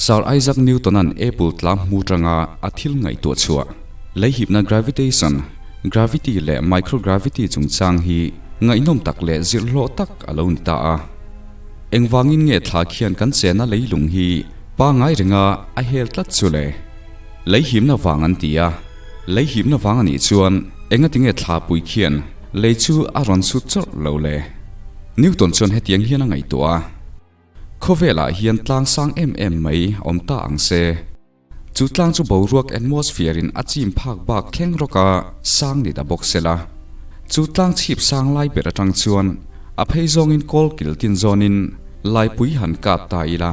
Sir Isaac Newton-a'n apple tlang hmu tanga a thil ngaihtuah chhuah, leihipna gravitation, gravity leh microgravity chungchang hi ngaihnawm tak leh zirhlawh tak a lo ni ta a. Engvangin nge thla khian kan chena leilung hi pangai renga a hel tlat chu le? Leihimna vang an ti a, leihimna vang a nih chuan engatinge thla pui khian lei chu a rawn chhut chawrh lo le? Newton chuan hetiang hian a ngaihtuah a. Khawvelah hian tlang sang em em mai awm ta ang se. Chu tlang chu boruak atmosphere in a chim phak bak thleng rawk a sang ni ta bawk se la. Chu tlang chhip sang lai ber atang chuan a phei zawngin kawl kil tin zawnin laipui han kap ta ila.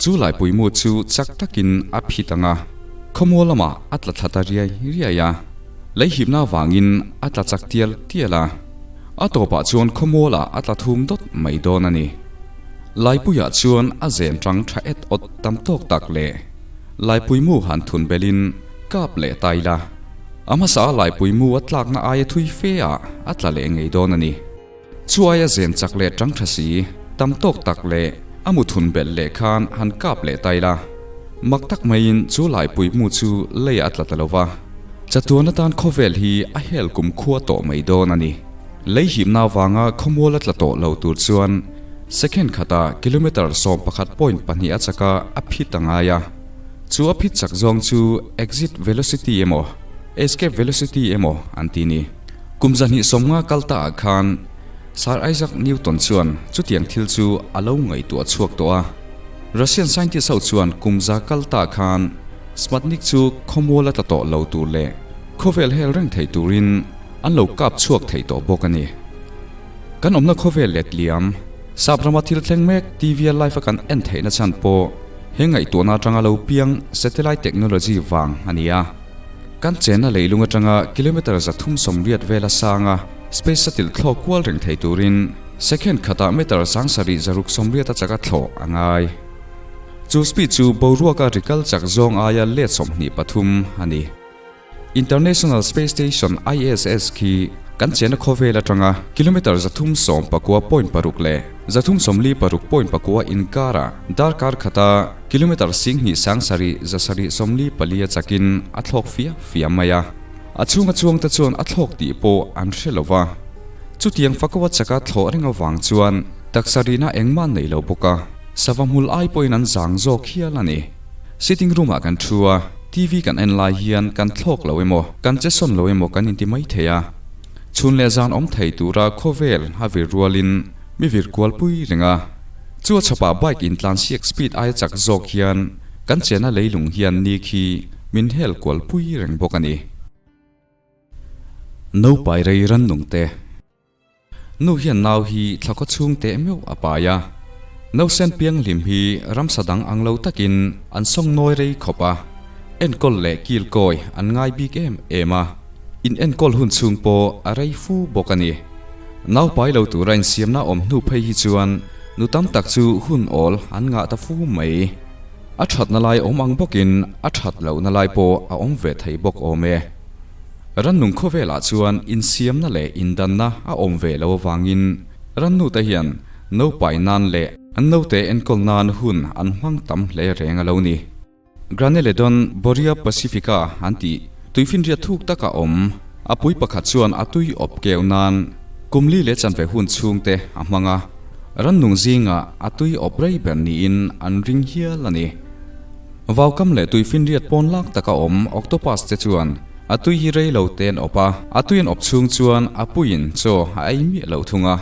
Chu laipui mu chu chak takin a phit ang a, khawmual lamah a tla thla ta riai riai a. Leihipna avangin a tla chak tial tial a. A tawpah chuan khawmualah a tla thum dawt mai dawn a ni. Laipuiah chuan a zen tang tha et awt tam tawk tak leh Laipui mu han thun belin kap leh ta ila, a hmasa a Laipui mu a tlakna aia thui fe ah a tla leh ngei dawn a ni. Chu aia zen chak leh tang tha si tam tawk tak leh a mu thun belh leh khan han kap leh ta ila, mak tak maiin chu Laipui mu chu leiah a tla ta lo va. Chatuan atan khawvel hi a hel kum khua tawh mai dawn a ni. Lei hipna avanga khawmual a tla tawh lo tur chuan second khata kilometre 11.2 a chaka a phit a ngai a. Chu a phit chak zawng chu exit velocity emaw escape velocity emaw an ti ni. Kum 250 kal ta ah khan Sir Isaac Newton chuan chutiang thil chu a lo ngaihtuah chhuak tawh a. Russian scientist ho chuan kum za kal ta khan Sputnik chu khawmual a tla tawh lo tur leh khawvel hel reng thei turin an lo kap chhuak thei tawh bawk a ni. Kan awmna khawvel let liam, sap rama thil thleng mek TV a live a kan en theihna chhan pawh he ngaihtuahna atanga lo piang satellite technology vang a ni a. Kan chenna leilung atanga kilometre 380 vela sanga space shuttle thlawk kual reng thei turin second khatah meter 7680 a chaka thlawh a ngai. Chu speed chu boruaka rikal chak zawng aia let 23 a ni. International Space Station, ISS, khi kan chena khawvel atanga kilometre 319.6 leh 346.9 inkarah darkar khata kilometre 27,774 a chakin a thlawk fia fia mai a. A chhunga chuangte chuan a thlawk tih pawh an hre lo va. Chutiang fakawa chaka thlawh reng avang chuan taksa rina engmah nei lo bawk a, sava hmul ai pawhin an zang zawk hial a ni. Sitting room ah kan thu a, TV kan en lai hian kan thlawk lo emaw, kan che sawn lo emaw kan inti mai thei a. Chhun leh zan awm thei tura khawvel a vir rualin mi vir kual pui reng a. Chu a chhapah bike intlansiak speed aia chak zawk hian kan chena leilung hian ni khi min hel kual pui reng bawk a ni. Naupai rei rannung te. Nu hian nau hi thlakhaw chhung teh meuh a pai a. Nausen pianghlim hi ramsa dang ang lo takin an sawng nawi rei khawp a. Enkawl leh kilkawi an ngai bik em em a. In enkawl hun chhung pawh a rei fu bawk a ni. Naupai lo tura insiamna awm hnu phei hi chuan nu tam tak chu hun awl an ngah ta fu mai. A thatna lai awm ang bawkin a that lohna lai pawh a awm ve thei bawk awm e. Rannung khawvelah chuan insiamna leh indanna a awm ve lo avangin rannute hian naupai nan leh an naute enkawl nan hun an hmang tam hle reng a lo ni. Graneledon Borea pacifica an tih tuifinriat thuk taka awm a pui pakhat chuan a tui awp keu nan kum li leh chanve hun chhungte a hmang a. Rannung zingah a tui awp rei ber niin an ring hial a ni. Vaukam leh tuifinriat pawn lak taka awm octopus te chuan a tui hi rei lo te an awp a, a tui an awp chhung chuan a puiin chaw a ei miah lo thung a,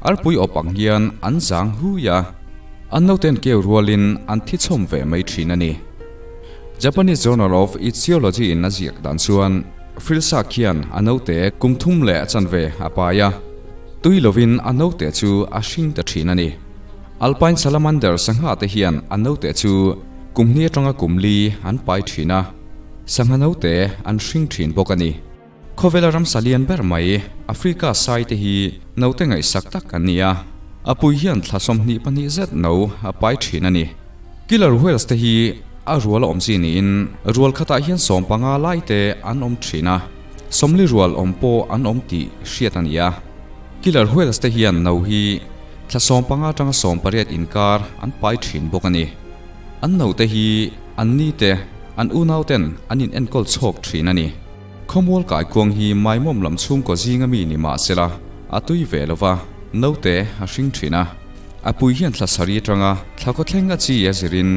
arpui awp ang hian an zang hui a, an naute an keu rualin an thi chhawm ve mai thin a ni. Japanese Journal of Ichthyology in a ziak dan chuan Frilsa khian a naute kum thum leh a chanve a pai a, tui lovin a naute chu a hring ta thin a ni. Alpine salamander sangha te hian a naute chu kum hnih atanga kum li an pai thin a, sangha naute an hring thin bawk a ni. Khawvela ramsa lian ber mai Africa sai te hi naute ngaihsak tak an ni a, a pui hian thla 22 zet no a pai thin a ni. Killer whales te hi a rual a awm chi niin rual khatah hian 15 lai te an awm thin a. 40 rual awm pawh an awm tih hriat a ni a. Killer whales te hian no hi thla 15 atanga 18 inkar an pai thin bawk a ni. An no te hi an ni te, an unau ten an in enkawl chhawk thin a ni. Khawmual kaikuang hi maimawm lam chhungkaw zinga mi ni mah sela a tui ve lo va, naute a hring thin a. A pui hian thla sarih atanga thla khawthleng a chi a zirin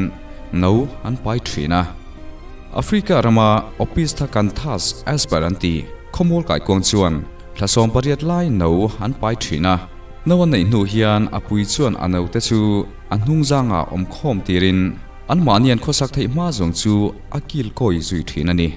no an pai thin a. Africa rama Opisthacanthus asper an ti khawmual kaikuang chuan thla 18 lai no an pai thin a. No an neih hnu hian a pui chuan a naute chu a hnung zangah awm khawm tirin anmahni an khawsak theih hma zawng chu a kil kawi zui thin a ni.